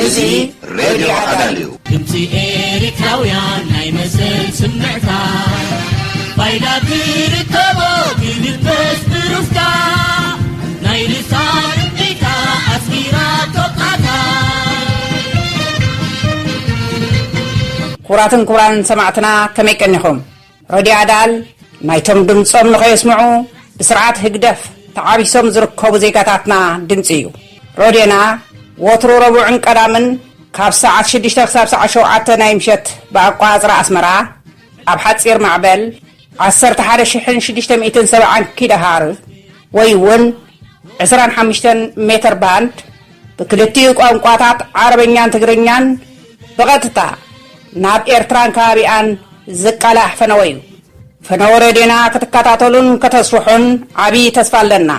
እዚ ሬድዮ ኣዳል እዩ። ድምፂ ኤሪትራውያን ናይ መሰል ስምዕታ፣ ፋይዳ ትርከቦ ትልበስ ብሩፍታ፣ ናይ ልሳን እምቢታ ኣስጊራ ቶቃታ። ክቡራትን ክቡራንን ሰማዕትና፣ ከመይ ቀኒኹም? ሮድዮ ኣዳል ናይቶም ድምጾም ንኸየስምዑ ብስርዓት ህግደፍ ተዓቢሶም ዝርከቡ ዜጋታትና ድምጺ እዩ። ሮድዮና ወትሩ ረቡዕን ቀዳምን ካብ ሰዓት ሽዱሽተ ክሳብ ሰዓት ሸውዓተ ናይ ምሸት ብኣቋጽራ ኣስመራ ኣብ ሓጺር ማዕበል ዓሰርተ ሓደ ሽሕን ሽዱሽተ ሚእትን ሰብዓን ኪሎ ሃርዝ ወይ እውን ዕስራን ሓሙሽተን ሜተር ባንድ ብክልቲኡ ቋንቋታት ዓረብኛን ትግርኛን ብቐጥታ ናብ ኤርትራን ከባቢኣን ዝቃላሕ ፈነወ እዩ። ፈነወ ሬድዮና ክትከታተሉን ከተስፍሑን ዓብዪ ተስፋ ኣለና።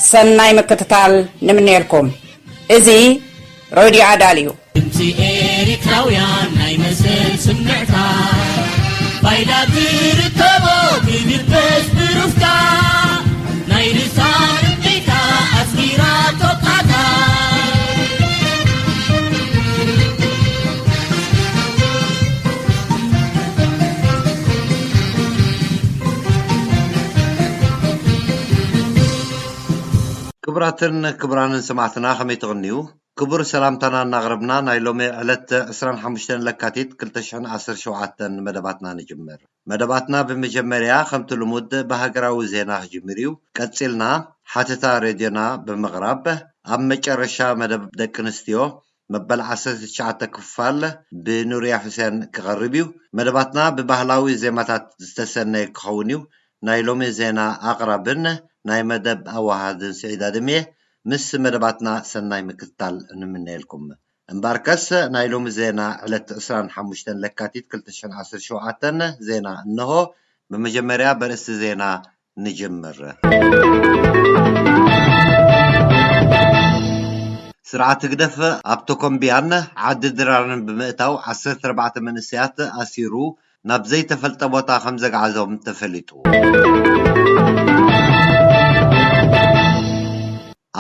ሰናይ ምክትታል ንምነየልኩም። እዚ ሬድዮ ኣዳል እዩ። ድምፂ ኤሪትራውያን ናይ መሰል ስምዕታ፣ ፋይዳ ትርከቦ ብልበስ ብሩፍታ፣ ናይ ልሳን እምቢታ ኣስጊራ ቶቃታ። ክቡራትን ክቡራንን ሰማዕትና ከመይ ትቕንዩ? ክቡር ሰላምታና እናቕረብና ናይ ሎሚ ዕለት ዕስራን ሓሙሽተን ለካቲት ክልተ ሽሕን ዓሰርተ ሸውዓተን መደባትና ንጅምር። መደባትና ብምጀመርያ ከምቲ ልሙድ ብሃገራዊ ዜና ክጅምር እዩ። ቀጺልና ሓተታ ሬድዮና ብምቕራብ ኣብ መጨረሻ መደብ ደቂ ኣንስትዮ መበል ዓሰርተ ትሽዓተ ክፋል ብኑርያ ሑሴን ክቐርብ እዩ። መደባትና ብባህላዊ ዜማታት ዝተሰነየ ክኸውን እዩ። ናይ ሎሚ ዜና ኣቕራብን ናይ መደብ ኣወሃሃድን ስዒድ ኣደም እየ። ምስ መደባትና ሰናይ ምክትታል ንምነየልኩም። እምበኣርከስ ናይ ሎሚ ዜና ዕለት ዕስራን ሓሙሽተን ለካቲት ክልተ ሽሕን ዓሰርተ ሸውዓተን ዜና እንሆ። ብመጀመርያ በርእስቲ ዜና ንጅምር። ስርዓት ህግደፍ ኣብ ቶኮምቢያን ዓዲ ድራርን ብምእታው ዓሰርተ ኣርባዕተ መንእሰያት ኣሲሩ ናብ ዘይተፈልጠ ቦታ ከም ዘግዓዞም ተፈሊጡ።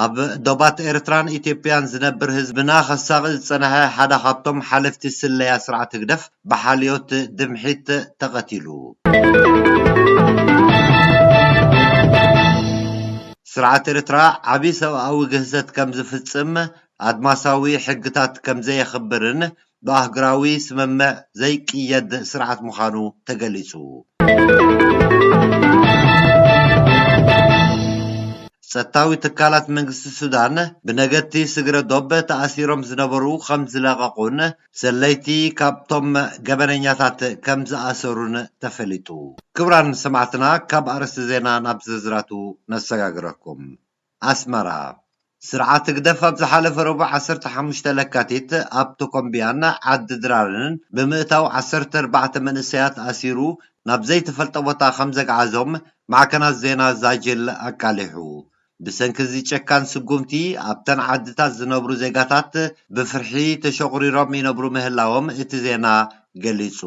ኣብ ዶባት ኤርትራን ኢትዮጵያን ዝነብር ህዝብና ከሳቒ ዝጸንሐ ሓደ ካብቶም ሓለፍቲ ስለያ ስርዓት ህግደፍ ብሓልዮት ድምሒት ተቐቲሉ። ስርዓት ኤርትራ ዓቢ ሰብኣዊ ግህሰት ከም ዝፍጽም፣ ኣድማሳዊ ሕግታት ከም ዘየኽብርን ብኣህጉራዊ ስምምዕ ዘይቅየድ ስርዓት ምዃኑ ተገሊጹ። ጸጥታዊ ትካላት መንግስቲ ሱዳን ብነገድቲ ስግረ ዶብ ተኣሲሮም ዝነበሩ ከም ዝለቐቑን ሰለይቲ ካብቶም ገበነኛታት ከም ዝኣሰሩን ተፈሊጡ። ክቡራን ሰማዕትና፣ ካብ ኣርእስቲ ዜና ናብ ዝርዝራቱ ነሰጋግረኩም። ኣስመራ። ስርዓት ህግደፍ ኣብ ዝሓለፈ ረቡዕ ዓሰርተ ሓሙሽተ ለካቲት ኣብ ቶኮምቢያን ዓዲ ድራርን ብምእታው ዓሰርተ ኣርባዕተ መንእሰያት ኣሲሩ ናብ ዘይተፈልጠ ቦታ ከም ዘግዓዞም ማዕከናት ዜና ዛጅል ኣቃሊሑ። ብሰንኪ እዚ ጨካን ስጉምቲ ኣብተን ዓድታት ዝነብሩ ዜጋታት ብፍርሒ ተሸቑሪሮም ይነብሩ ምህላዎም እቲ ዜና ገሊጹ።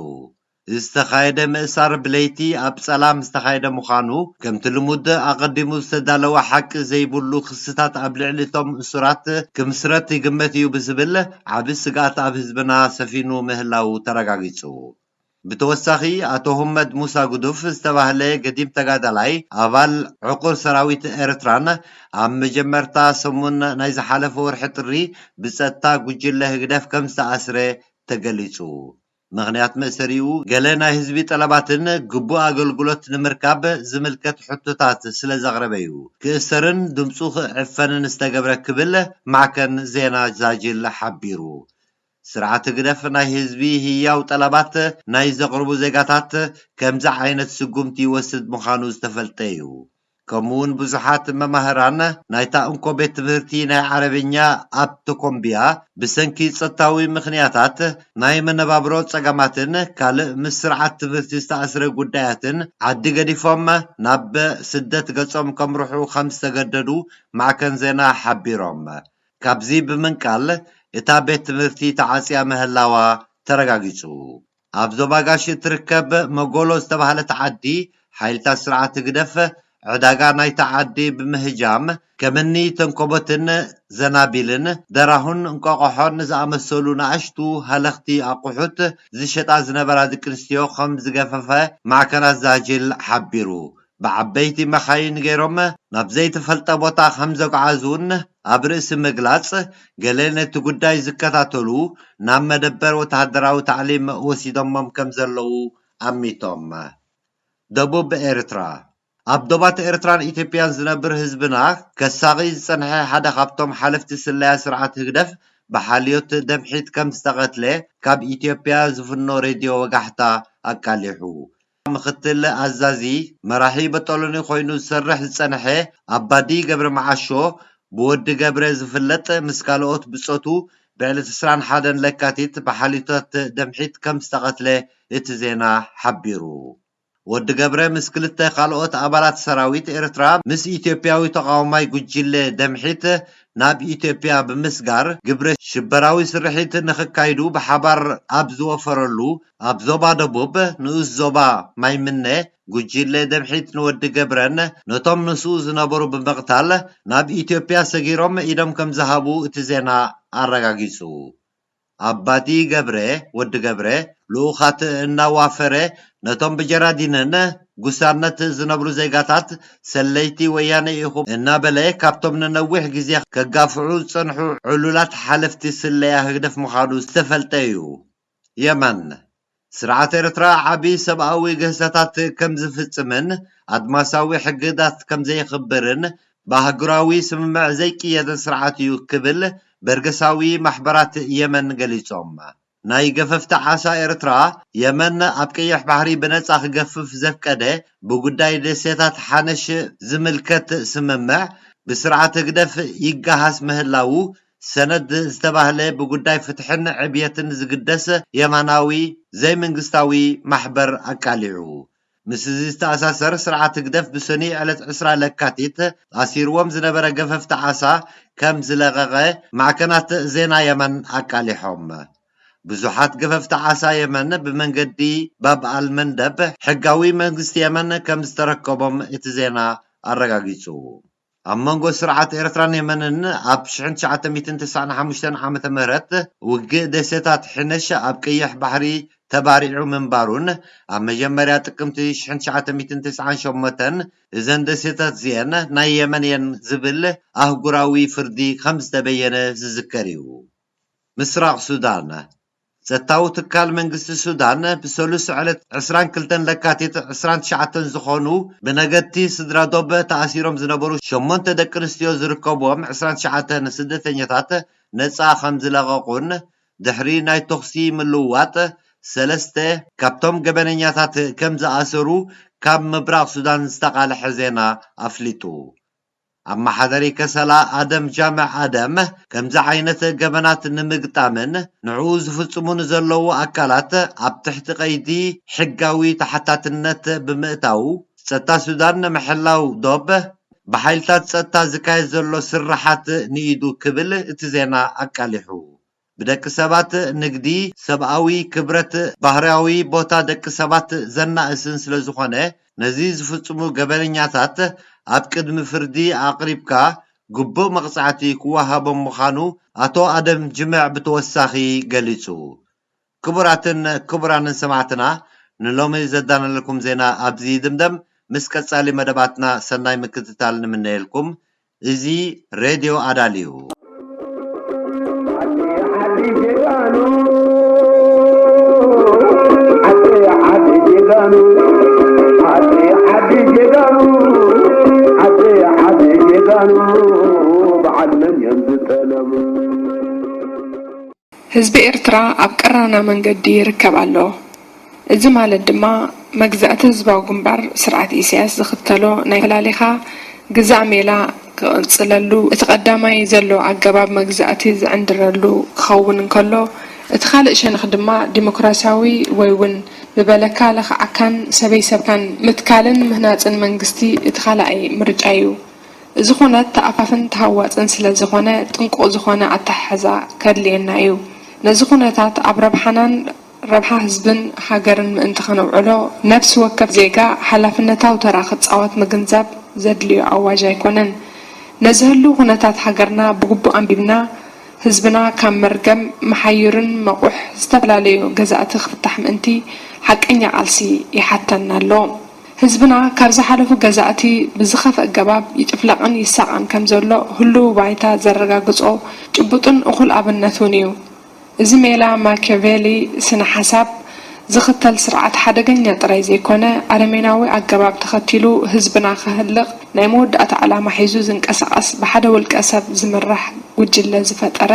ዝተኻየደ ምእሳር ብለይቲ ኣብ ጸላም ዝተኻየደ ምዃኑ፣ ከምቲ ልሙድ ኣቐዲሙ ዝተዳለወ ሓቂ ዘይብሉ ክስታት ኣብ ልዕሊ እቶም እሱራት ክምስረት ይግመት እዩ ብዝብል ዓቢ ስግኣት ኣብ ህዝብና ሰፊኑ ምህላዉ ተረጋጊጹ። ብተወሳኺ፣ ኣቶ ሁመድ ሙሳ ጉዱፍ ዝተባህለ ገዲም ተጋዳላይ ኣባል ዕቑር ሰራዊት ኤርትራን ኣብ መጀመርታ ሰሙን ናይ ዝሓለፈ ወርሒ ጥሪ ብጸጥታ ጉጅለ ህግደፍ ከም ዝተኣስረ ተገሊጹ። ምኽንያት መእሰሪኡ፣ ገለ ናይ ህዝቢ ጠለባትን ግቡእ ኣገልግሎት ንምርካብ ዝምልከት ሕቶታት ስለ ዘቕረበ እዩ ክእሰርን ድምጹ ክዕፈንን ዝተገብረ ክብል ማዕከን ዜና ዛጅል ሓቢሩ። ስርዓት ህግደፍ ናይ ህዝቢ ህያው ጠለባት ናይ ዘቕርቡ ዜጋታት ከምዚ ዓይነት ስጉምቲ ይወስድ ምዃኑ ዝተፈልጠ እዩ። ከምኡውን ብዙሓት መማህራን ናይታ እንኮ ቤት ትምህርቲ ናይ ዓረብኛ ኣብ ቶኮምቢያ ብሰንኪ ጸጥታዊ ምኽንያታት ናይ መነባብሮ ጸገማትን ካልእ ምስ ስርዓት ትምህርቲ ዝተኣስረ ጉዳያትን ዓዲ ገዲፎም ናብ ስደት ገጾም ከምርሑ ከም ዝተገደዱ ማዕከን ዜና ሓቢሮም። ካብዚ ብምንቃል እታ ቤት ትምህርቲ ተዓጽያ ምህላዋ ተረጋጊጹ። ኣብ ዞባ ጋሽ እትርከብ መጎሎ ዝተባህለት ዓዲ ሓይልታት ስርዓት ህግደፍ ዕዳጋ ናይቲ ዓዲ ብምህጃም፣ ከምኒ ተንኮቦትን ዘናቢልን ደራሁን እንቋቑሖን ዝኣመሰሉ ንኣሽቱ ሃለኽቲ ኣቑሑት ዝሸጣ ዝነበራ ደቂ ኣንስትዮ ከም ዝገፈፈ ማዕከናት ዛጅል ሓቢሩ። ብዓበይቲ መኻይን ገይሮም ናብ ዘይተፈልጠ ቦታ ከም ዘጓዓዙን ኣብ ርእሲ ምግላጽ፣ ገለ ነቲ ጉዳይ ዝከታተሉ ናብ መደበር ወተሃደራዊ ታዕሊም ወሲዶሞም ከም ዘለዉ ኣሚቶም። ደቡብ ኤርትራ። ኣብ ዶባት ኤርትራን ኢትዮጵያን ዝነብር ህዝብና ከሳቒ ዝጸንሐ ሓደ ካብቶም ሓለፍቲ ስለያ ስርዓት ህግደፍ ብሓልዮት ደምሒት ከም ዝተቐትለ ካብ ኢትዮጵያ ዝፍኖ ሬድዮ ወጋሕታ ኣቃሊሑ። ምኽትል ኣዛዚ መራሒ በጦሎኒ ኮይኑ ዝሰርሕ ዝጸንሐ ኣባዲ ገብረ መዓሾ ብወዲ ገብረ ዝፍለጥ ምስ ካልኦት ብጾቱ ብዕለት ዕስራን ሓደን ለካቲት ብሓልዮት ደምሒት ከም ዝተቐትለ እቲ ዜና ሓቢሩ። ወዲ ገብረ ምስ ክልተ ካልኦት ኣባላት ሰራዊት ኤርትራ ምስ ኢትዮጵያዊ ተቓዋማይ ጉጅለ ደምሒት ናብ ኢትዮጵያ ብምስጋር ግብረ ሽበራዊ ስርሒት ንኽካይዱ ብሓባር ኣብ ዝወፈረሉ ኣብ ዞባ ደቡብ ንኡስ ዞባ ማይምነ ጉጅለ ደምሒት ንወዲ ገብረን ነቶም ንሱ ዝነበሩ ብምቕታል ናብ ኢትዮጵያ ሰጊሮም ኢዶም ከም ዝሃቡ እቲ ዜና ኣረጋጊጹ። ኣባዲ ገብረ፣ ወዲ ገብረ፣ ልኡኻት እናዋፈረ ነቶም ብጀራዲንን ጉሳነት ዝነብሩ ዜጋታት ሰለይቲ ወያነ ኢኹም እናበለ ካብቶም ንነዊሕ ግዜ ከጋፍዑ ዝጸንሑ ዕሉላት ሓለፍቲ ስለያ ህግደፍ ምዃኑ ዝተፈልጠ እዩ። የመን፣ ስርዓት ኤርትራ ዓቢ ሰብኣዊ ግህሰታት ከም ዝፍጽምን ኣድማሳዊ ሕግታት ከም ዘየኽብርን ብኣህጉራዊ ስምምዕ ዘይቅየድን ስርዓት እዩ ክብል በርገሳዊ ማሕበራት የመን ገሊጾም። ናይ ገፈፍቲ ዓሳ ኤርትራ፣ የመን ኣብ ቀይሕ ባሕሪ ብነጻ ክገፍፍ ዘፍቀደ፣ ብጉዳይ ደሴታት ሓነሽ ዝምልከት ስምምዕ ብስርዓት ህግደፍ ይገሃስ ምህላዉ ሰነድ ዝተባህለ ብጉዳይ ፍትሕን ዕብየትን ዝግደስ የማናዊ ዘይመንግስታዊ ማሕበር ኣቃሊዑ። ምስዚ ዝተኣሳሰር ስርዓት ህግደፍ ብሰኑይ ዕለት ዕስራ ለካቲት ኣሲርዎም ዝነበረ ገፈፍቲ ዓሳ ከም ዝለቐቐ ማዕከናት ዜና የመን ኣቃሊሖም። ብዙሓት ገፈፍቲ ዓሳ የመን ብመንገዲ ባብ ኣልመንደብ ሕጋዊ መንግስቲ የመን ከም ዝተረከቦም እቲ ዜና ኣረጋጊጹ። ኣብ መንጎ ስርዓት ኤርትራን የመንን ኣብ ሽሕን ትሽዓተ ሚእትን ተስዓን ሓሙሽተን ዓመተ ምህረት ውግእ ደሴታት ሕነሽ ኣብ ቀይሕ ባሕሪ ተባሪዑ ምንባሩን ኣብ መጀመርያ ጥቅምቲ ሽሕን ትሽዓተ ሚእትን ተስዓን ሸሞንተን እዘን ደሴታት እዚአን ናይ የመን እየን ዝብል ኣህጉራዊ ፍርዲ ከም ዝተበየነ ዝዝከር እዩ። ምስራቕ ሱዳን። ጸጥታዊ ትካል መንግስቲ ሱዳን ብሰሉስ ዕለት ዕስራን ክልተን ለካቲት ዕስራን ትሽዓተን ዝኾኑ ብነገድቲ ስድራ ዶብ ተኣሲሮም ዝነበሩ ሸሞንተ ደቂ ኣንስትዮ ዝርከብዎም ዕስራን ትሽዓተን ስደተኛታት ነጻ ከም ዝለቐቑን ድሕሪ ናይ ተኹሲ ምልውዋጥ ሰለስተ ካብቶም ገበነኛታት ከም ዝኣሰሩ ካብ ምብራቕ ሱዳን ዝተቓልሐ ዜና ኣፍሊጡ። ኣመሓዳሪ ከሰላ ኣደም ጃምዕ ኣደም ከምዚ ዓይነት ገበናት ንምግጣምን ንዕኡ ዝፍጽሙ ንዘለዉ ኣካላት ኣብ ትሕቲ ቀይዲ ሕጋዊ ተሓታትነት ብምእታው ጸጥታ ሱዳን ንምሕላው ዶብ ብሓይልታት ጸጥታ ዝካየድ ዘሎ ስርሓት ንኢዱ ክብል እቲ ዜና ኣቃሊሑ። ብደቂ ሰባት ንግዲ፣ ሰብኣዊ ክብረት፣ ባህርያዊ ቦታ ደቂ ሰባት ዘናእስን ስለ ዝኾነ፣ ነዚ ዝፍጽሙ ገበነኛታት ኣብ ቅድሚ ፍርዲ ኣቕሪብካ ግቡእ መቕጻዕቲ ክወሃቦም ምዃኑ ኣቶ ኣደም ጅምዕ ብተወሳኺ ገሊጹ። ክቡራትን ክቡራንን ሰማዕትና፣ ንሎሚ ዘዳለልኩም ዜና ኣብዚ ይድምደም። ምስ ቀጻሊ መደባትና ሰናይ ምክትታል ንምነየልኩም። እዚ ሬድዮ ኣዳል እዩ። ህዝቢ ኤርትራ ኣብ ቀራና መንገዲ ይርከብ ኣሎ። እዚ ማለት ድማ መግዛእቲ ህዝባዊ ግንባር ስርዓት ኢሳያስ ዝኽተሎ ናይ ፈላሊኻ ግዛእ ሜላ ክቕጽለሉ እቲ ቀዳማይ ዘሎ ኣገባብ መግዛእቲ ዝዕንድረሉ ክኸውን እንከሎ እቲ ካልእ ሸነኽ ድማ ዲሞክራሲያዊ ወይ እውን ብበለካ ለኽዓካን ሰበይ ሰብካን ምትካልን ምህናጽን መንግስቲ እቲ ካልኣይ ምርጫ እዩ። እዚ ኩነት ተኣፋፍን ተሃዋጽን ስለ ዝኾነ ጥንቁቕ ዝኾነ ኣተሓሕዛ ከድልየና እዩ። ነዚ ኩነታት ኣብ ረብሓናን ረብሓ ህዝብን ሃገርን ምእንቲ ከነውዕሎ ነብሲ ወከፍ ዜጋ ሓላፍነታዊ ተራ ክጻወት ምግንዛብ ዘድልዮ ኣዋጅ ኣይኮነን። ነዚ ህልው ኩነታት ሃገርና ብግቡእ ኣንቢብና፣ ህዝብና ካብ መርገም መሓይርን መቑሕ ዝተፈላለዩ ገዛእቲ ክፍታሕ ምእንቲ ሓቀኛ ቃልሲ ይሓተና ኣሎ። ህዝብና ካብ ዝሓለፉ ገዛእቲ ብዝኸፍአ ኣገባብ ይጭፍለቕን ይሳቐን ከም ዘሎ ህሉው ባይታ ዘረጋግጾ ጭቡጥን እኹል ኣብነት እውን እዩ። እዚ ሜላ ማኪያቬሊ ስነ ሓሳብ ዝኽተል ስርዓት ሓደገኛ ጥራይ ዘይኮነ፣ ኣረሜናዊ ኣገባብ ተኸቲሉ ህዝብና ከህልቕ ናይ መወዳእታ ዕላማ ሒዙ ዝንቀሳቐስ ብሓደ ውልቀ ሰብ ዝምራሕ ጉጅለ ዝፈጠረ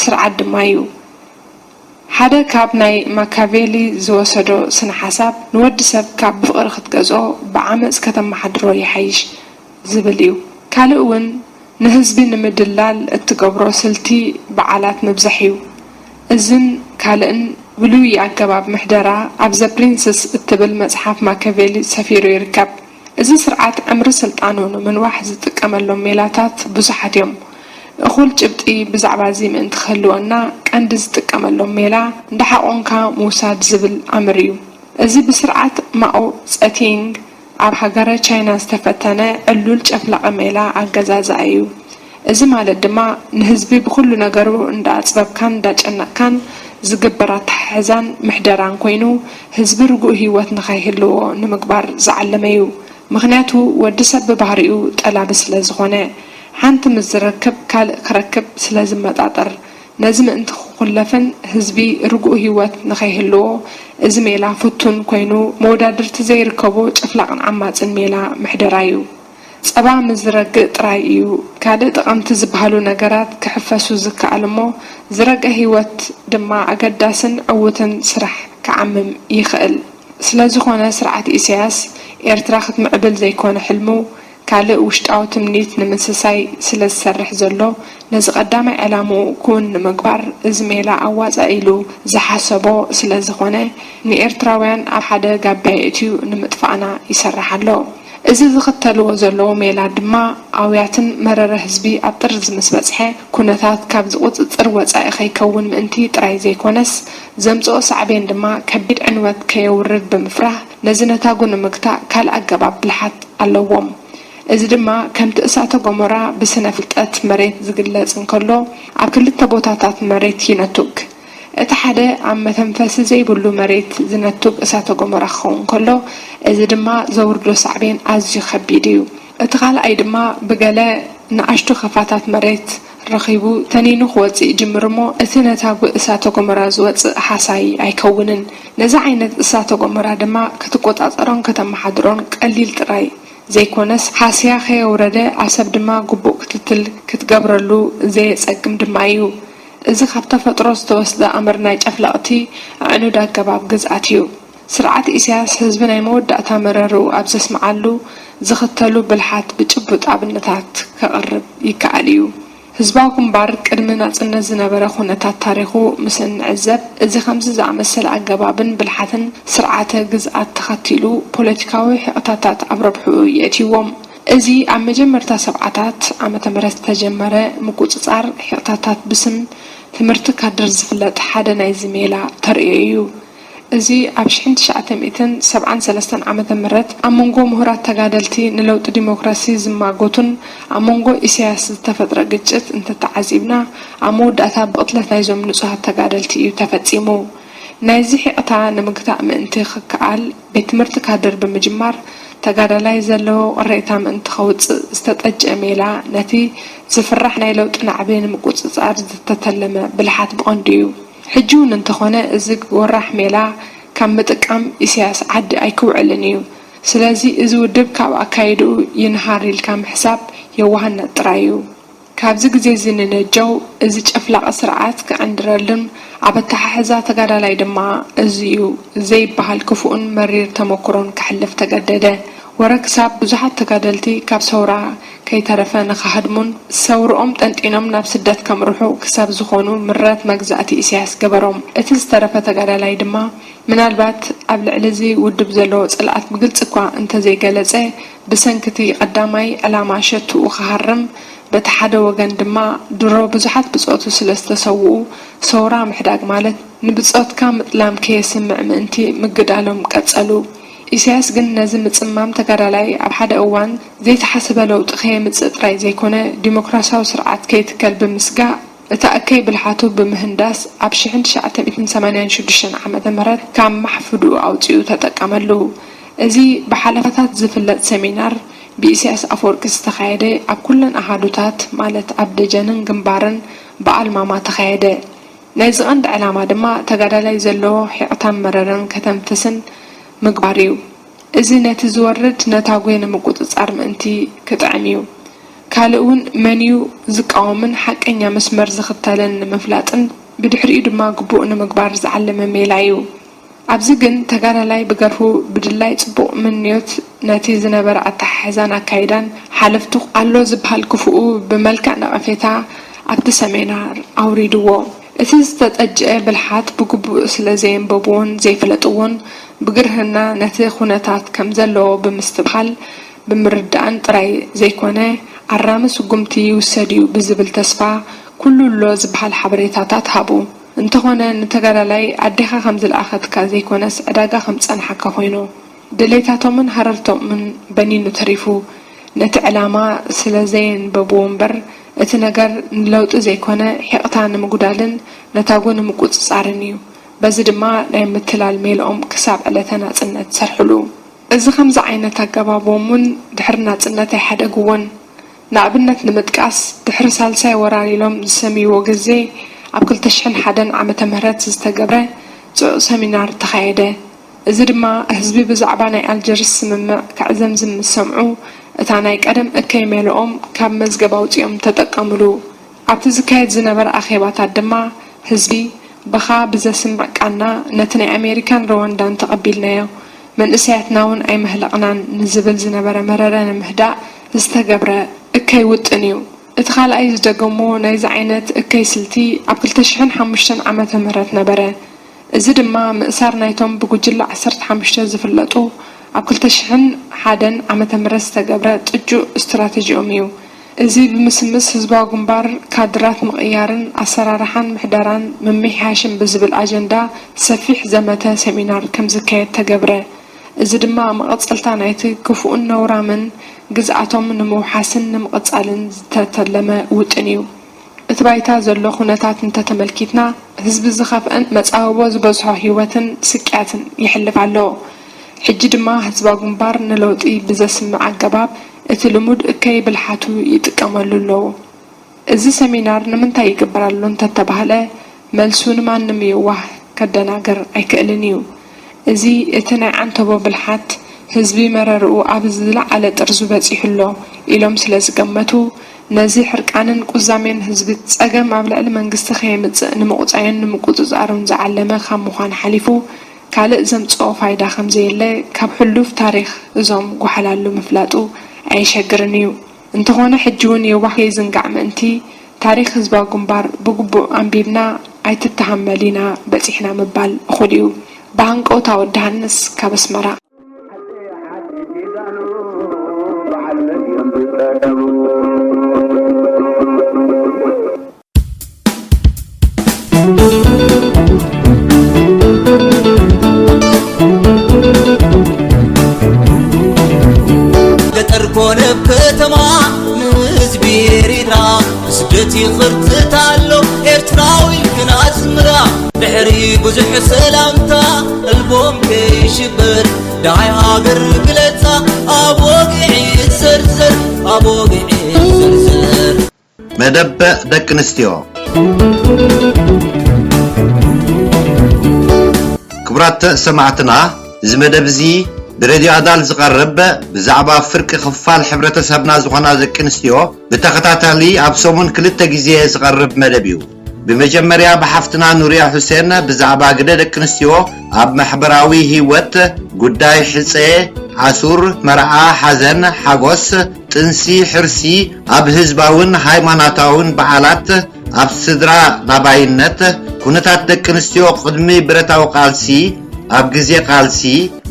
ስርዓት ድማ እዩ። ሓደ ካብ ናይ ማካቬሊ ዝወሰዶ ስነ ሓሳብ ንወዲ ሰብ ካብ ብፍቕሪ ክትገዝኦ ብዓመጽ ከተመሓድሮ ይሓይሽ ዝብል እዩ። ካልእ እውን ንህዝቢ ንምድላል እትገብሮ ስልቲ በዓላት ምብዛሕ እዩ። እዝን ካልእን ብሉይ ኣገባብ ምሕደራ ኣብ ዘ ፕሪንስስ እትብል መጽሓፍ ማካቬሊ ሰፊሩ ይርከብ። እዚ ስርዓት ዕምሪ ስልጣኑ ንምንዋሕ ዝጥቀመሎም ሜላታት ብዙሓት እዮም። እኹል ጭብጢ ብዛዕባ እዚ ምእንቲ ክህልወና ቀንዲ ዝጥቀመሎም ሜላ እንዳሓቖንካ ምውሳድ ዝብል ኣምር እዩ። እዚ ብስርዓት ማኦ ጸቲንግ ኣብ ሃገረ ቻይና ዝተፈተነ ዕሉል ጨፍላቒ ሜላ ኣገዛዝኣ እዩ። እዚ ማለት ድማ ንህዝቢ ብኹሉ ነገሩ እንዳኣጽበብካን እንዳጨነቕካን ዝግበር ኣተሓሕዛን ምሕደራን ኮይኑ ህዝቢ ርጉእ ህይወት ንኸይህልዎ ንምግባር ዝዓለመ እዩ። ምኽንያቱ ወዲ ሰብ ብባህሪኡ ጠላቢ ስለ ዝኾነ ሓንቲ ምስ ዝረክብ ካልእ ክረክብ ስለ ዝመጣጠር ነዚ ምእንቲ ክኹለፍን ህዝቢ ርጉእ ህይወት ንኸይህልዎ እዚ ሜላ ፍቱን ኮይኑ መወዳድርቲ ዘይርከቦ ጨፍላቕን ዓማጽን ሜላ ምሕደራ እዩ። ጸባ ምስ ዝረግእ ጥራይ እዩ ካልእ ጠቐምቲ ዝበሃሉ ነገራት ክሕፈሱ ዝከኣል እሞ ዝረግአ ህይወት ድማ ኣገዳስን ዕዉትን ስራሕ ክዓምም ይኽእል። ስለዝኾነ ስርዓት ኢሳያስ ኤርትራ ክትምዕብል ዘይኮነ ሕልሙ ካልእ ውሽጣዊ ትምኒት ንምስሳይ ስለ ዝሰርሕ ዘሎ ነዚ ቀዳማይ ዕላምኡ ክውን ንምግባር እዚ ሜላ ኣዋጻኢ ኢሉ ዝሓሰቦ ስለ ዝኾነ ንኤርትራውያን ኣብ ሓደ ጋብያ የእትዩ ንምጥፋእና ይሰርሕ ኣሎ። እዚ ዝኽተልዎ ዘለዉ ሜላ ድማ ኣውያትን መረረ ህዝቢ ኣብ ጥርዚ ምስ በጽሐ ኩነታት ካብዚ ቁጽጽር ወጻኢ ከይከውን ምእንቲ ጥራይ ዘይኮነስ ዘምጽኦ ሳዕቤን ድማ ከቢድ ዕንወት ከየውርድ ብምፍራህ ነዚ ነታጉ ንምግታእ ካልእ ኣገባብ ብልሓት ኣለዎም። እዚ ድማ ከምቲ እሳተ ጎመራ ብስነ ፍልጠት መሬት ዝግለጽ እንከሎ ኣብ ክልተ ቦታታት መሬት ይነቱግ። እቲ ሓደ ኣብ መተንፈሲ ዘይብሉ መሬት ዝነቱግ እሳተ ጎመራ ክኸውን ከሎ፣ እዚ ድማ ዘውርዶ ሳዕቤን ኣዝዩ ከቢድ እዩ። እቲ ካልኣይ ድማ ብገለ ንኣሽቱ ከፋታት መሬት ረኺቡ ተኒኑ ክወጽእ ይጅምር እሞ፣ እቲ ነታጒ እሳተ ጎመራ ዝወጽእ ሃሳዪ ኣይከውንን። ነዚ ዓይነት እሳተ ጎመራ ድማ ክትቆጻጸሮን ከተመሓድሮን ቀሊል ጥራይ ዘይኮነስ፣ ሃስያ ከየውረደ ኣሰብ ድማ ግቡእ ክትትል ክትገብረሉ ዘየጸግም ድማ እዩ። እዚ ካብ ተፈጥሮ ዝተወስደ ኣምር ናይ ጨፍለቕቲ ኣዕኑድ ኣገባብ ግዝኣት እዩ። ስርዓት ኢሳያስ ህዝቢ ናይ መወዳእታ መረርኡ ኣብ ዘስምዓሉ ዝኽተሉ ብልሓት ብጭቡጥ ኣብነታት ከቕርብ ይከኣል እዩ። ህዝባዊ ግንባር ቅድሚ ናጽነት ዝነበረ ኩነታት ታሪኹ ምስ እንዕዘብ፣ እዚ ከምዚ ዝኣመሰለ ኣገባብን ብልሓትን ስርዓተ ግዝኣት ተኸቲሉ ፖለቲካዊ ሕቕታታት ኣብ ረብሕኡ የእትይዎም። እዚ ኣብ መጀመርታ ሰብዓታት ዓመተ ምህረት ዝተጀመረ ምቁጽጻር ሕቕታታት ብስም ትምህርቲ ካድር ዝፍለጥ ሓደ ናይዚ ሜላ ተርእዮ እዩ። እዚ ኣብ ሽሕን ትሽዓተ ሚእትን ሰብዓን ሰለስተን ዓመተ ምህረት ኣብ መንጎ ምሁራት ተጋደልቲ ንለውጢ ዲሞክራሲ ዝማጎቱን ኣብ መንጎ ኢሳያስ ዝተፈጥረ ግጭት እንተተዓዚብና፣ ኣብ መወዳእታ ብቕትለት ናይዞም ንጹሃት ተጋደልቲ እዩ ተፈጺሙ። ናይዚ ሒቕታ ንምግታእ ምእንቲ ክከኣል፣ ቤት ትምህርቲ ካድር ብምጅማር፣ ተጋዳላይ ዘለዎ ቅሬታ ምእንቲ ከውጽእ ዝተጠጅአ ሜላ፣ ነቲ ዝፍራሕ ናይ ለውጢ ናዕቢ ንምቁጽጻር ዝተተለመ ብልሓት ብቐንዱ እዩ። ሕጂ እውን እንተኾነ፣ እዚ ወራሕ ሜላ ካብ ምጥቃም ኢሳያስ ዓዲ ኣይክውዕልን እዩ። ስለዚ፣ እዚ ውድብ ካብ ኣካይድኡ ይንሃር ኢልካ ምሕሳብ የዋህነት ጥራይ እዩ። ካብዚ ግዜ እዚ ንነጀው፣ እዚ ጨፍላቒ ስርዓት ክዕንድረሉን ኣብ ኣተሓሕዛ ተጋዳላይ ድማ እዚ እዩ ዘይበሃል ክፉእን መሪር ተመኩሮን ከሕልፍ ተገደደ። ወረ ክሳብ ብዙሓት ተጋደልቲ ካብ ሰውራ ከይተረፈ ንኽሃድሙን ሰውርኦም ጠንጢኖም ናብ ስደት ከምርሑ ክሳብ ዝኾኑ ምረት መግዛእቲ ኢሳያስ ገበሮም። እቲ ዝተረፈ ተጋዳላይ ድማ ምናልባት ኣብ ልዕሊ እዚ ውድብ ዘለዎ ጽልኣት ብግልጺ እኳ እንተዘይገለጸ፣ ብሰንኪ እቲ ቀዳማይ ዕላማ ሸትኡ ክሃርም፣ በቲ ሓደ ወገን ድማ ድሮ ብዙሓት ብጾቱ ስለ ዝተሰውኡ፣ ሰውራ ምሕዳግ ማለት ንብጾትካ ምጥላም ከየስምዕ ምእንቲ ምግዳሎም ቀጸሉ። ኢሳያስ ግን ነዚ ምጽማም ተጋዳላይ ኣብ ሓደ እዋን ዘይተሓሰበ ለውጢ ከየምጽእ ጥራይ ዘይኮነ፣ ዲሞክራሲያዊ ስርዓት ከይትከል ብምስጋእ፣ እታ እከይ ብልሓቱ ብምህንዳስ ኣብ ሽሕን ትሽዓተ ሚእትን ሰማንያን ሽዱሽተን ዓመተ ምህረት ካብ ማሕፍድኡ ኣውጺኡ ተጠቀመሉ። እዚ ብሓለፋታት ዝፍለጥ ሰሚናር ብኢሳያስ ኣፈወርቂ ዝተኻየደ፣ ኣብ ኩለን ኣሃዱታት ማለት ኣብ ደጀንን ግንባርን ብኣልማማ ተኻየደ። ናይዚ ቀንዲ ዕላማ ድማ ተጋዳላይ ዘለዎ ሒቕታን መረረን ከተንፍስን ምግባር እዩ። እዚ ነቲ ዝወርድ ነታጒ ንምቁጽጻር ምእንቲ ክጥዕም እዩ። ካልእ እውን መን እዩ ዝቃወምን ሓቀኛ መስመር ዝኽተልን ንምፍላጥን ብድሕሪኡ ድማ ግቡእ ንምግባር ዝዓለመ ሜላ እዩ። ኣብዚ ግን ተጋዳላይ ብገርሁ ብድላይ ጽቡቕ ምንዮት ነቲ ዝነበረ ኣተሓሕዛን ኣካይዳን ሓለፍቱ ኣሎ ዝበሃል ክፉኡ ብመልክዕ ነቐፌታ ኣብቲ ሰሚናር ኣውሪድዎ። እቲ ዝተጠጅአ ብልሓት ብግቡእ ስለ ዘየንበብዎን ዘይፈለጥዎን ብግርህና ነቲ ኩነታት ከም ዘለዎ ብምስትብሃል ብምርዳእን ጥራይ ዘይኮነ ኣራሚ ስጉምቲ ይውሰድ እዩ ብዝብል ተስፋ ኩሉ ኣሎ ዝበሃል ሓበሬታታት ሃቡ። እንተኾነ ንተጋዳላይ ኣዴኻ ከም ዝለኣኸትካ ዘይኮነስ ዕዳጋ ከም ዝጸንሓካ ኮይኑ፣ ድሌታቶምን ሃረርቶምን በኒኑ ተሪፉ። ነቲ ዕላማ ስለ ዘየንበብዎ እምበር፣ እቲ ነገር ንለውጢ ዘይኮነ፣ ሒቕታ ንምጉዳልን ነታጉ ንምቁጽጻርን እዩ። በዚ ድማ ናይ ምትላል ሜልኦም ክሳብ ዕለተ ናጽነት ሰርሕሉ። እዚ ከምዚ ዓይነት ኣገባቦም እውን ድሕሪ ናጽነት ኣይሓደግዎን። ንኣብነት ንምጥቃስ፣ ድሕሪ ሳልሳይ ወራር ኢሎም ዝሰምይዎ ግዜ፣ ኣብ ክልተ ሽሕን ሓደን ዓመተ ምህረት ዝተገብረ ጽዑቕ ሰሚናር ተኻየደ። እዚ ድማ ህዝቢ ብዛዕባ ናይ ኣልጀርስ ስምምዕ ከዕዘምዝም ምስ ሰምዑ፣ እታ ናይ ቀደም እከይ ሜልኦም ካብ መዝገብ ኣውጺኦም ተጠቀምሉ። ኣብቲ ዝካየድ ዝነበረ ኣኼባታት ድማ ህዝቢ፣ ብኻ ብዘስምዕ ቃና ነቲ ናይ ኣሜሪካን ሩዋንዳን ተቐቢልናዮ፣ መንእሰያትና እውን ኣይመህለቕናን ንዝብል ዝነበረ መረረ ንምህዳእ ዝተገብረ እከይ ውጥን እዩ። እቲ ካልኣይ ዝደገሞ ናይዚ ዓይነት እከይ ስልቲ ኣብ ክልተ ሽሕን ሓሙሽተን ዓመተ ምህረት ነበረ። እዚ ድማ ምእሳር ናይቶም ብጉጅለ ዓሰርተ ሓሙሽተ ዝፍለጡ ኣብ ክልተ ሽሕን ሓደን ዓመተ ምህረት ዝተገብረ ጥጁእ ስትራተጂኦም እዩ። እዚ ብምስምስ ህዝባዊ ግንባር ካድራት ምቕያርን ኣሰራርሓን ምሕደራን ምምሕያሽን ብዝብል ኣጀንዳ ሰፊሕ ዘመተ ሰሚናር ከምዝካየድ ተገብረ። እዚ ድማ መቐጸልታ ናይቲ ክፉእን ነውራምን ግዝኣቶም ንምውሓስን ንምቕጻልን ዝተተለመ ውጥን እዩ። እቲ ባይታ ዘሎ ኩነታት እንተተመልኪትና፣ ህዝቢ ዝኸፍአን መጻብቦ ዝበዝሖ ህይወትን ስቅያትን የሕልፍ ኣሎ። ሕጂ ድማ ህዝባዊ ግንባር ንለውጢ ብዘስምዕ ኣገባብ እቲ ልሙድ እከይ ብልሓቱ ይጥቀመሉ ኣሎ። እዚ ሰሚናር ንምንታይ ይግበር ኣሎ እንተተባህለ፣ መልሱ ንማንም የዋህ ከደናግር ኣይክእልን እዩ። እዚ እቲ ናይ ዓንተቦ ብልሓት ህዝቢ መረርኡ ኣብ ዝለዓለ ጥርዙ በጺሑ ኣሎ ኢሎም ስለ ዝገመቱ፣ ነዚ ሕርቃንን ቁዛሜን ህዝቢ ጸገም ኣብ ልዕሊ መንግስቲ ከየምጽእ ንምቑጻዩን ንምቁጽጻሩን ዝዓለመ ካብ ምዃን ሓሊፉ ካልእ ዘምጽኦ ፋይዳ ከም ዘየለ ካብ ሕሉፍ ታሪኽ እዞም ጓሓላሉ ምፍላጡ ኣየሸግርን እዩ። እንተኾነ ሕጂ እውን የዋህ ከይዝንጋዕ ምእንቲ ታሪኽ ህዝባዊ ግንባር ብግቡእ ኣንቢብና ኣይትተሃመል ኢና በጺሕና ምባል እኹል እዩ። ብሃንቀውታ ወዲ ሃንስ ካብ ኣስመራ። ገጠር ኮነ ከተማ ንህዝቢ ኤሪትራ ብስደት ይኽርትት ኣሎ ኤርትራዊ ግን ኣስምራ ድሕሪ ብዙሕ ሰላምታ ኣልቦም ከይሽበር ደሃይ ሃገር ግለጻ ኣብ ወግዒ ዘርዘር ኣብ ወግዒ ዘርዘር መደብ ደቂ ኣንስትዮ። ክቡራት ሰማዕትና፣ እዚ መደብ እዚ ብሬድዮ ኣዳል ዝቐርብ ብዛዕባ ፍርቂ ክፋል ሕብረተሰብና ዝኾና ደቂ ኣንስትዮ ብተኸታታሊ ኣብ ሰሙን ክልተ ግዜ ዝቐርብ መደብ እዩ። ብመጀመርያ ብሓፍትና ኑርያ ሑሴን ብዛዕባ ግደ ደቂ ኣንስትዮ ኣብ ማሕበራዊ ህይወት፣ ጉዳይ ሕጸ፣ ኣሱር፣ መርዓ፣ ሓዘን፣ ሓጎስ፣ ጥንሲ፣ ሕርሲ፣ ኣብ ህዝባውን ሃይማኖታውን በዓላት፣ ኣብ ስድራ ናባይነት፣ ኩነታት ደቂ ኣንስትዮ ቅድሚ ብረታዊ ቃልሲ፣ ኣብ ግዜ ቃልሲ፣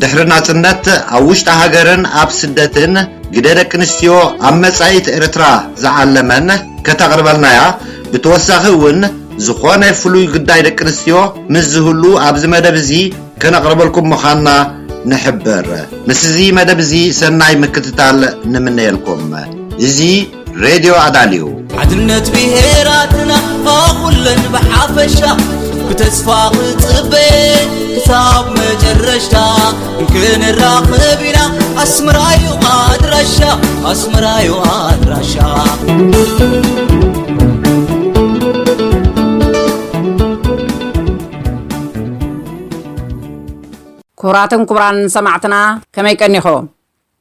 ድሕሪ ናጽነት፣ ኣብ ውሽጢ ሃገርን ኣብ ስደትን፣ ግደ ደቂ ኣንስትዮ ኣብ መጻኢት ኤርትራ ዝዓለመን ከተቕርበልናያ። ብተወሳኺ እውን ዝኾነ ፍሉይ ጉዳይ ደቂ ኣንስትዮ ምስ ዝህሉ ኣብዚ መደብ እዚ ከነቕርበልኩም ምዃንና ንሕብር። ምስዚ መደብ እዚ ሰናይ ምክትታል ንምነየልኩም። እዚ ሬድዮ ኣዳልዩ። ሓድነት ብሄራትና ኩለን ብሓፈሻ ብተስፋ ክጽበ ክሳብ መጨረሽታ ክንራኸብ ኢና። ኣስመራዩ ኣድራሻ፣ ኣስመራዩ ኣድራሻ። ክቡራትን ክቡራን ሰማዕትና፣ ከመይ ቀኒኹም?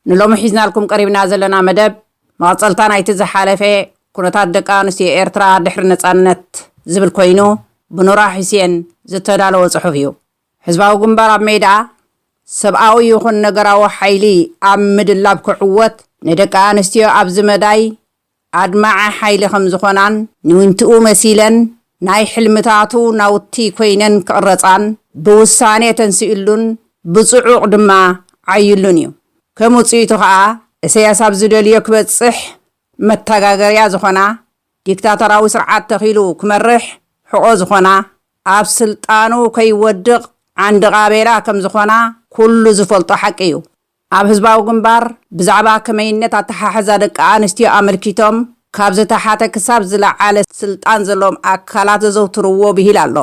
ንሎሚ ሒዝናልኩም ቀሪብና ዘለና መደብ መቐጸልታ ናይቲ ዝሓለፈ ኩነታት ደቂ ኣንስትዮ ኤርትራ ድሕሪ ነጻነት ዝብል ኮይኑ፣ ብኑራ ሑሴን ዝተዳለወ ጽሑፍ እዩ። ህዝባዊ ግንባር ኣብ ሜዳ ሰብኣዊ ይኹን ነገራዊ ሓይሊ ኣብ ምድላብ ክዕወት፣ ንደቂ ኣንስትዮ ኣብዚ መዳይ ኣድማዒ ሓይሊ ከም ዝኾናን ንዊንትኡ መሲለን ናይ ሕልምታቱ ናውቲ ኮይነን ክቕረጻን ብውሳኔ ተንስእሉን ብጽዑቕ ድማ ዓይሉን እዩ። ከም ውጽኢቱ ኸኣ እሰያስ ኣብ ዝደልዮ ክበጽሕ መተጋገርያ ዝኾና ዲክታተራዊ ስርዓት ተኺሉ ክመርሕ ሕቖ ዝኾና ኣብ ስልጣኑ ከይወድቕ ዓንዲ ቓቤላ ከም ዝኾና ኩሉ ዝፈልጦ ሓቂ እዩ። ኣብ ህዝባዊ ግንባር ብዛዕባ ከመይነት ኣተሓሕዛ ደቂ ኣንስትዮ ኣመልኪቶም ካብ ዝተሓተ ክሳብ ዝለዓለ ስልጣን ዘለዎም ኣካላት ዘዘውትርዎ ብሂል ኣሎ።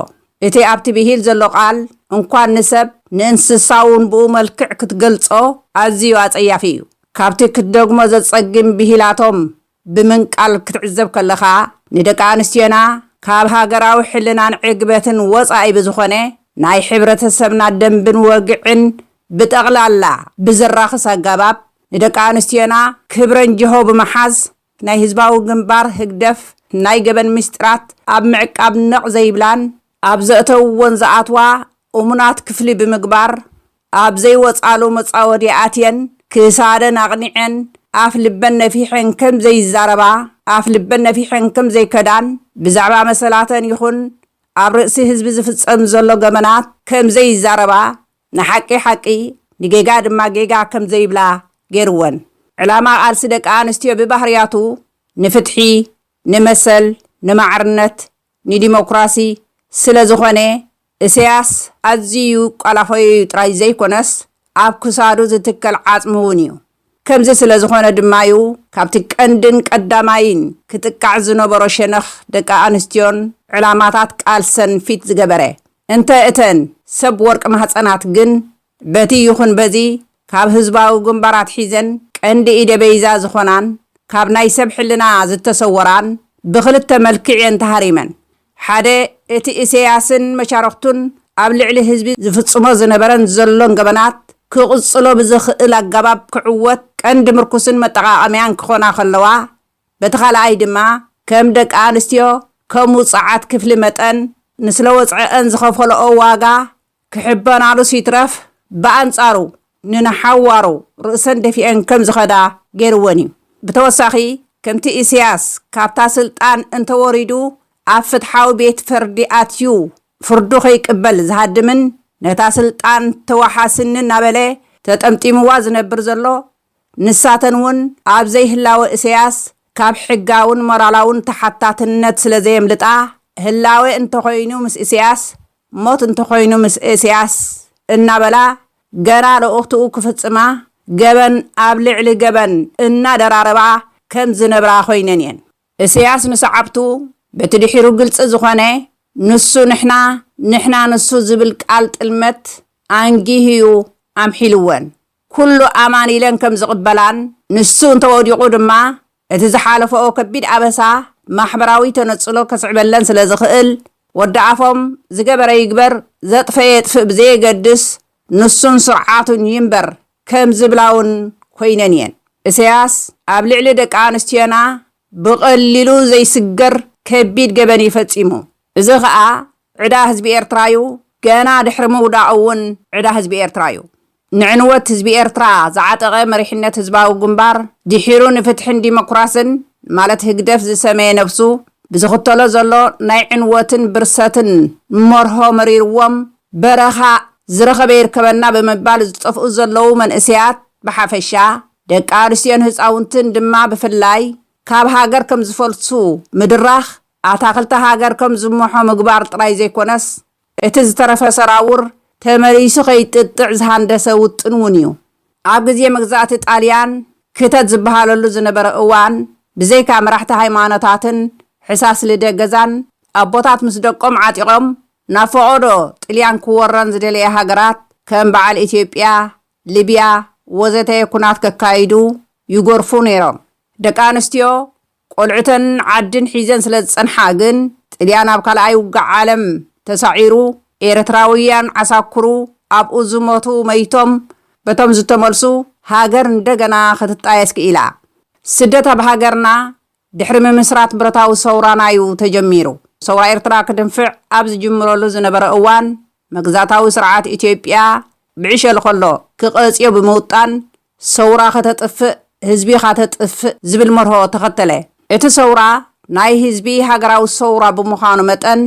እቲ ኣብቲ ብሂል ዘሎ ቃል እንኳን ንሰብ ንእንስሳ እውን ብኡ መልክዕ ክትገልጾ ኣዝዩ ኣጸያፊ እዩ። ካብቲ ክትደግሞ ዘጸግም ብሂላቶም ብምንቃል ክትዕዘብ ከለኻ ንደቂ ኣንስትዮና ካብ ሃገራዊ ሕልናን ዕግበትን ወጻኢ ብዝኾነ ናይ ሕብረተሰብና ደንብን ወግዕን ብጠቕላላ ብዘራኽስ ኣገባብ ንደቂ ኣንስትዮና ክብረን ጅሆ ብምሓዝ ናይ ህዝባዊ ግንባር ህግደፍ ናይ ገበን ምስጢራት ኣብ ምዕቃብ ነቕ ዘይብላን ኣብ ዘእተውዎን ዝኣትዋ እሙናት ክፍሊ ብምግባር ኣብ ዘይወጻሉ መጻወዲ ኣትየን ክሳደን ኣቕኒዐን ኣፍ ልበን ነፊሐን ከም ዘይዛረባ ኣፍ ልበን ነፊሐን ከም ዘይከዳን ብዛዕባ መሰላተን ይኹን ኣብ ርእሲ ህዝቢ ዝፍጸም ዘሎ ገበናት ከም ዘይዛረባ ንሓቂ ሓቂ ንጌጋ ድማ ጌጋ ከም ዘይብላ ገይርወን። ዕላማ ቃልሲ ደቂ ኣንስትዮ ብባህርያቱ ንፍትሒ፣ ንመሰል፣ ንማዕርነት፣ ንዲሞክራሲ ስለ ዝኾነ እሰያስ ኣዝዩ ይቋላፈዮ ጥራይ ዘይኮነስ ኣብ ክሳዱ ዝትከል ዓጽሚ እውን እዩ። ከምዚ ስለ ዝኾነ ድማ እዩ ካብቲ ቀንድን ቀዳማይን ክጥቃዕ ዝነበሮ ሸነኽ ደቂ ኣንስትዮን ዕላማታት ቃልሰን ፊት ዝገበረ። እንተ እተን ሰብ ወርቂ ማህጸናት ግን በቲ ይኹን በዚ ካብ ህዝባዊ ግንባር ኣትሒዘን ቀንዲ ኢደ በይዛ ዝኾናን ካብ ናይ ሰብ ሕልና ዝተሰወራን ብኽልተ መልክዕ እየን ተሃሪመን። ሓደ እቲ ኢሰያስን መሻርኽቱን ኣብ ልዕሊ ህዝቢ ዝፍጽሞ ዝነበረን ዘሎን ገበናት ክቕጽሎ ብዝኽእል ኣገባብ ክዕወት ቀንዲ ምርኩስን መጠቓቐምያን ክኾና ከለዋ፣ በቲ ካልኣይ ድማ ከም ደቂ ኣንስትዮ ከም ውጹዓት ክፍሊ መጠን ንስለ ወጽዐአን ዝኸፈለኦ ዋጋ ክሕበናሉስ ይትረፍ ብኣንጻሩ ንንሓዋሩ ርእሰን ደፊአን ከም ዝኸዳ ገይርወን እዩ። ብተወሳኺ ከምቲ ኢሰያስ ካብታ ስልጣን እንተወሪዱ ኣብ ፍትሓዊ ቤት ፍርዲ ኣትዩ ፍርዱ ከይቅበል ዝሃድምን ነታ ስልጣን ተዋሓስኒ እናበለ ተጠምጢምዋ ዝነብር ዘሎ ንሳተን እውን ኣብ ዘይህላወ እሰያስ ካብ ሕጋውን ሞራላውን ተሓታትነት ስለ ዘየምልጣ ህላወ እንተኾይኑ ምስ እሰያስ ሞት እንተኾይኑ ምስ እሰያስ እናበላ ገና ልኡኽትኡ ክፍጽማ ገበን ኣብ ልዕሊ ገበን እናደራረባ ከም ዝነብራ ኮይነን እየን። እሰያስ ንሰዓብቱ በቲ ድሒሩ ግልጺ ዝኾነ ንሱ ንሕና ንሕና ንሱ ዝብል ቃል ጥልመት ኣንጊሁ እዩ ኣምሒልወን። ኩሉ ኣማን ኢለን ከም ዝቕበላን ንሱ እንተወዲቑ ድማ እቲ ዝሓለፈኦ ከቢድ ኣበሳ ማሕበራዊ ተነጽሎ ከስዕበለን ስለ ዝኽእል ወዲ ኣፎም ዝገበረ ይግበር ዘጥፈየ የጥፍእ ብዘየገድስ ንሱን ስርዓቱን ይንበር ከም ዝብላ እውን ኮይነን እየን። እሰያስ ኣብ ልዕሊ ደቂ ኣንስትዮና ብቐሊሉ ዘይስገር ከቢድ ገበን እዩ ፈጺሙ። እዚ ኸኣ ዕዳ ህዝቢ ኤርትራ እዩ። ገና ድሕሪ ምውዳቑ እውን ዕዳ ህዝቢ ኤርትራ እዩ። ንዕንወት ህዝቢ ኤርትራ ዝዓጠቐ መሪሕነት ህዝባዊ ግንባር ድሒሩ ንፍትሕን ዲሞክራስን ማለት ህግደፍ ዝሰመየ ነብሱ ብዝኽተሎ ዘሎ ናይ ዕንወትን ብርሰትን መርሆ መሪርዎም በረኻ ዝረኸበ ይርከበና ብምባል ዝጠፍኡ ዘለዉ መንእሰያት ብሓፈሻ ደቂ ኣንስትዮን ህፃውንትን ድማ ብፍላይ ካብ ሃገር ከም ዝፈልሱ ምድራኽ ኣታ ክልተ ሃገር ከም ዝምሖ ምግባር ጥራይ ዘይኮነስ እቲ ዝተረፈ ሰራውር ተመሊሱ ከይጥጥዕ ዝሃንደሰ ውጥን እውን እዩ። ኣብ ግዜ መግዛእቲ ጣልያን ክተት ዝበሃለሉ ዝነበረ እዋን፣ ብዘይካ መራሕቲ ሃይማኖታትን ሕሳስ ልደ ገዛን ኣቦታት ምስ ደቆም ዓጢቖም ናብ ፈቐዶ ጥልያን ክወረን ዝደለየ ሃገራት ከም በዓል ኢትዮጵያ፣ ሊብያ ወዘተ ኩናት ከካይዱ ይጎርፉ ነይሮም። ደቂ ኣንስትዮ ቆልዑተን ዓድን ሒዘን ስለ ዝጸንሓ ግን ጥልያን ኣብ ካልኣይ ውግእ ዓለም ተሳዒሩ ኤርትራውያን ዓሳኩሩ ኣብኡ ዝሞቱ መይቶም በቶም ዝተመልሱ ሃገር እንደገና ክትጣየስ ክኢላ። ስደት ኣብ ሃገርና ድሕሪ ምምስራት ብረታዊ ሰውራና እዩ ተጀሚሩ። ሰውራ ኤርትራ ክድንፍዕ ኣብ ዝጅምረሉ ዝነበረ እዋን መግዛታዊ ስርዓት ኢትዮጵያ ብዕሸል ከሎ ክቐጽዮ ብምውጣን ሰውራ ከተጥፍእ ህዝቢ ካተጥፍእ ዝብል መርሆ ተኸተለ። እቲ ሰውራ ናይ ህዝቢ ሃገራዊ ሰውራ ብምዃኑ መጠን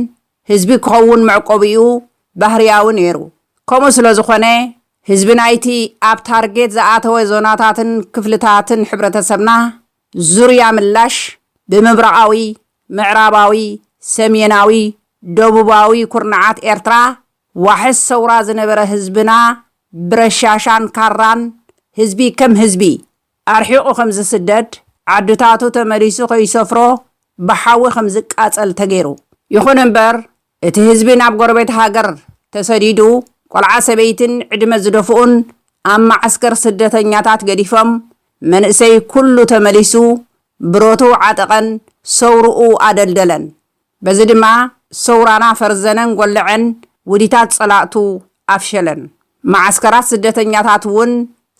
ህዝቢ ክኸውን መዕቆቢኡ ባህርያዊ ነይሩ። ከምኡ ስለ ዝኾነ ህዝቢ ናይቲ ኣብ ታርጌት ዝኣተወ ዞናታትን ክፍልታትን ሕብረተሰብና ዙርያ ምላሽ ብምብራቓዊ፣ ምዕራባዊ፣ ሰሜናዊ፣ ደቡባዊ ኩርናዓት ኤርትራ ዋሕስ ሰውራ ዝነበረ ህዝብና ብረሻሻን ካራን ህዝቢ ከም ህዝቢ ኣርሒቑ ከም ዝስደድ፣ ዓድታቱ ተመሊሱ ከይሰፍሮ ብሓዊ ከም ዝቃጸል ተገይሩ። ይኹን እምበር እቲ ህዝቢ ናብ ጎረቤት ሃገር ተሰዲዱ ቆልዓ ሰበይትን ዕድመ ዝደፍኡን ኣብ ማዓስከር ስደተኛታት ገዲፎም መንእሰይ ኩሉ ተመሊሱ ብረቱ ዓጠቐን ሰውርኡ ኣደልደለን። በዚ ድማ ሰውራና ፈርዘነን ጎለዐን ውዲታት ጸላእቱ ኣፍሸለን። ማዓስከራት ስደተኛታት እውን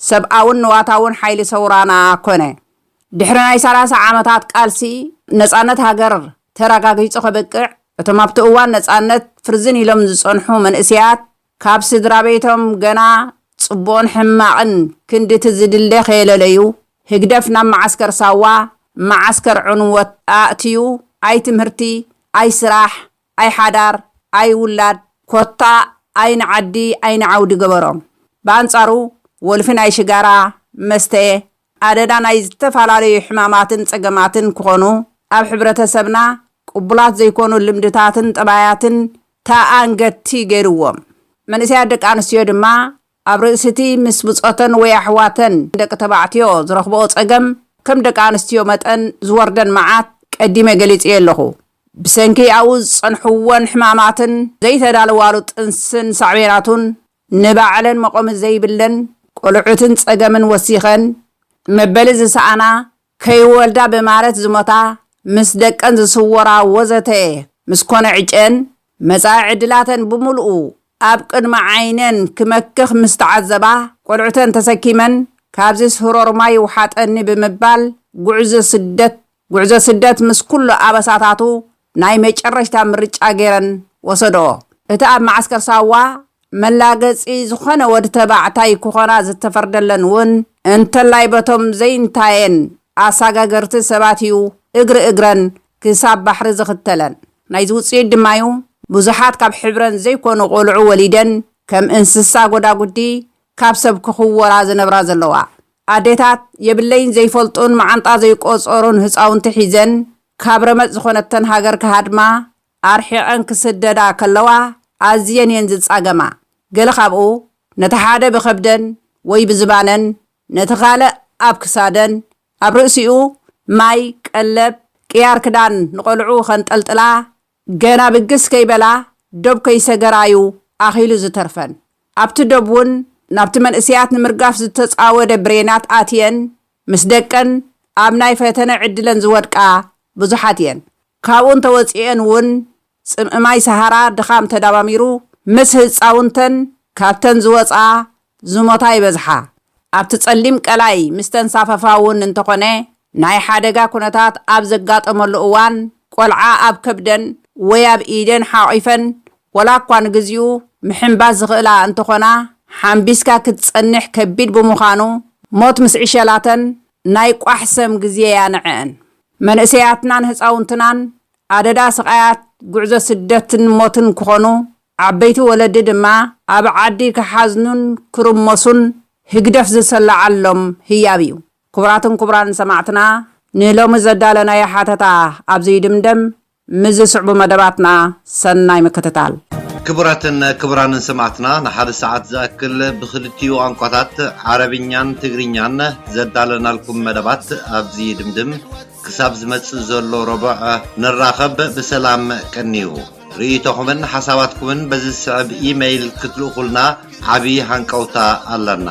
ሰብኣውን ንዋታውን ሓይሊ ሰውራና ኮነ። ድሕሪ ናይ ሰላሳ ዓመታት ቃልሲ ነጻነት ሃገር ተረጋጊጹ ከበቅዕ እቶም ኣብቲ እዋን ነጻነት ፍርዝን ኢሎም ዝጸንሑ መንእሰያት ካብ ስድራ ቤቶም ገና ጽቡቕን ሕማቕን ክንድቲ ዝድለ ከየለለዩ ህግደፍ ናብ መዓስከር ሳዋ፣ መዓስከር ዕንወት ኣእትዩ ኣይ ትምህርቲ፣ ኣይ ስራሕ፣ ኣይ ሓዳር፣ ኣይ ውላድ፣ ኮታ ኣይ ንዓዲ ኣይ ንዓውዲ ገበሮም። ብኣንጻሩ ወልፊ ናይ ሽጋራ መስተ ኣደዳ ናይ ዝተፈላለዩ ሕማማትን ጸገማትን ክኾኑ ኣብ ሕብረተሰብና ቅቡላት ዘይኮኑ ልምድታትን ጠባያትን ተኣንገድቲ ገይርዎም። መንእሰያት ደቂ ኣንስትዮ ድማ ኣብ ርእሲቲ ምስ ብጾተን ወይ ኣሕዋተን ደቂ ተባዕትዮ ዝረኽብኦ ጸገም ከም ደቂ ኣንስትዮ መጠን ዝወርደን መዓት ቀዲመ ገሊጽዮ ኣለኹ። ብሰንኪ ኣብኡ ዝጸንሕወን ሕማማትን ዘይተዳለዋሉ ጥንስን ሳዕቤናቱን ንባዕለን መቆሚ ዘይብለን ቆልዑትን ጸገምን ወሲኸን መበሊ ዝሰኣና ከይወልዳ ብማረት ዝሞታ ምስ ደቀን ዝስወራ ወዘተ ምስ ኮነ ዕጨን መጻኢ ዕድላተን ብምሉኡ ኣብ ቅድሚ ዓይነን ክመክኽ ምስ ተዓዘባ ቆልዑተን ተሰኪመን ካብዚስ ህሮር ማይ ይውሓጠኒ ብምባል ጉዕዞ ስደት ጉዕዞ ስደት ምስ ኩሉ ኣበሳታቱ ናይ መጨረሽታ ምርጫ ገይረን ወሰድኦ። እቲ ኣብ መዓስከር ሳዋ መላገጺ ዝኾነ ወዲ ተባዕታይ ክኾና ዝተፈርደለን እውን እንተላይ በቶም ዘይንታየን ኣሳጋገርቲ ሰባት እዩ እግሪ እግረን ክሳብ ባሕሪ ዝኽተለን። ናይዚ ውጽኢት ድማዩ ብዙሓት ካብ ሕብረን ዘይኮኑ ቆልዑ ወሊደን ከም እንስሳ ጎዳጉዲ ካብ ሰብ ክኽወራ ዝነብራ ዘለዋ። ኣዴታት የብለይን ዘይፈልጡን መዓንጣ ዘይቆጸሩን ህጻውንቲ ሒዘን ካብ ረመጽ ዝኾነተን ሃገር ክሃድማ ኣርሒቐን ክስደዳ ከለዋ ኣዝየን እየን ዝጻገማ። ገለ ካብኡ ነቲ ሓደ ብኸብደን ወይ ብዝባነን ነቲ ካልእ ኣብ ክሳደን ኣብ ርእሲኡ ማይ፣ ቀለብ፣ ቅያር ክዳን ንቖልዑ ከንጠልጥላ ገና ብግስ ከይበላ ዶብ ከይሰገራዩ ኣኺሉ ዝተርፈን። ኣብቲ ዶብ እውን ናብቲ መንእሰያት ንምርጋፍ ዝተጻወደ ብሬናት ኣትየን ምስ ደቀን ኣብ ናይ ፈተነ ዕድለን ዝወድቃ ብዙሓት እየን። ካብኡ እንተወጺኤን እውን ጽምኢ ማይ ሰሃራ ድኻም ተዳማሚሩ ምስ ህጻውንተን ካብተን ዝወጻ ዝሞታ ይበዝሓ። ኣብቲ ጸሊም ቀላይ ምስ ተንሳፈፋ እውን እንተኾነ ናይ ሓደጋ ኩነታት ኣብ ዘጋጠመሉ እዋን ቆልዓ ኣብ ከብደን ወይ ኣብ ኢደን ሓቒፈን ወላ እኳ ንግዚኡ ምሕንባስ ዝኽእላ እንተኾና ሓንቢስካ ክትጸንሕ ከቢድ ብምዃኑ ሞት ምስ ዕሸላተን ናይ ቋሕ ሰም ግዜ ያንዐአን። መንእሰያትናን ህጻውንትናን ኣደዳ ስቓያት ጉዕዞ ስደትን ሞትን ክኾኑ፣ ዓበይቲ ወለዲ ድማ ኣብ ዓዲ ክሓዝኑን ክርመሱን ህግደፍ ዝሰላዓሎም ህያብ እዩ። ክቡራትን ክቡራን ሰማዕትና፣ ንሎሚ ዘዳለናዮ ሓተታ ኣብዚ ይድምደም። ምስ ዝስዕቡ መደባትና ሰናይ ምክትታል። ክቡራትን ክቡራንን ሰማዕትና፣ ንሓደ ሰዓት ዝኣክል ብኽልቲኡ ቋንቋታት ዓረብኛን ትግርኛን ዘዳለናልኩም መደባት ኣብዚ ድምድም። ክሳብ ዝመጽእ ዘሎ ረቡዕ ንራኸብ። ብሰላም ቀንዩ። ርእይቶኹምን ሓሳባትኩምን በዚ ዝስዕብ ኢመይል ክትልእኹልና ዓቢ ሃንቀውታ ኣለና።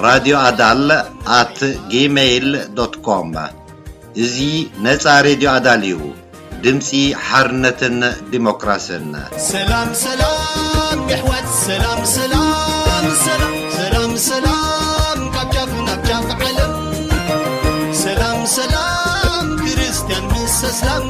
ራድዮ ኣዳል ኣት ጂሜይል ዶት ኮም። እዚ ነጻ ሬድዮ ኣዳል እዩ። ድምጺ ሓርነትን ዲሞክራስን። ሰላም ሰላም የሕዋት፣ ሰላም ሰላም ሰላም ሰላም ሰላም፣ ካብ ጫፍ ናብ ጫፍ ዓለም። ሰላም ሰላም ክርስትያን ምስ ኣስላም።